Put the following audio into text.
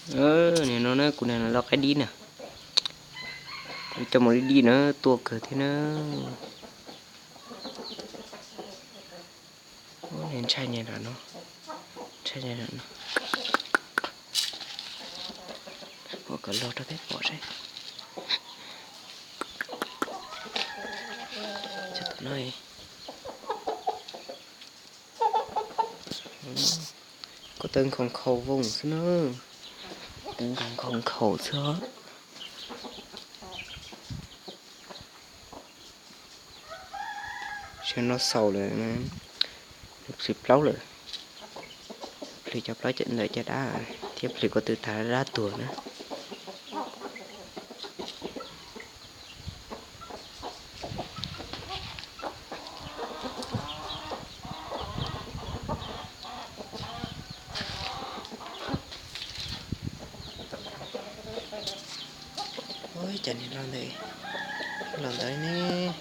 Nim no na kuv niam los qaib dib na, kuv coj mus dib dib na, tuaj kawg thiab na. Ntshai nyem no, ntshai nyem no, pom kom luag rau peb pom seb. Cov tom no, koj tawb nkhaus nkhaus voos xwb na, tawb nkhaus nkhaus xwb. Sab no xaus lawm, plhws plaub lawm, plhws cov plaub ntawm caj dab thiab plhws ko tw tas dab tuag na. Ua cas niag los ntawd, los ntawd ne.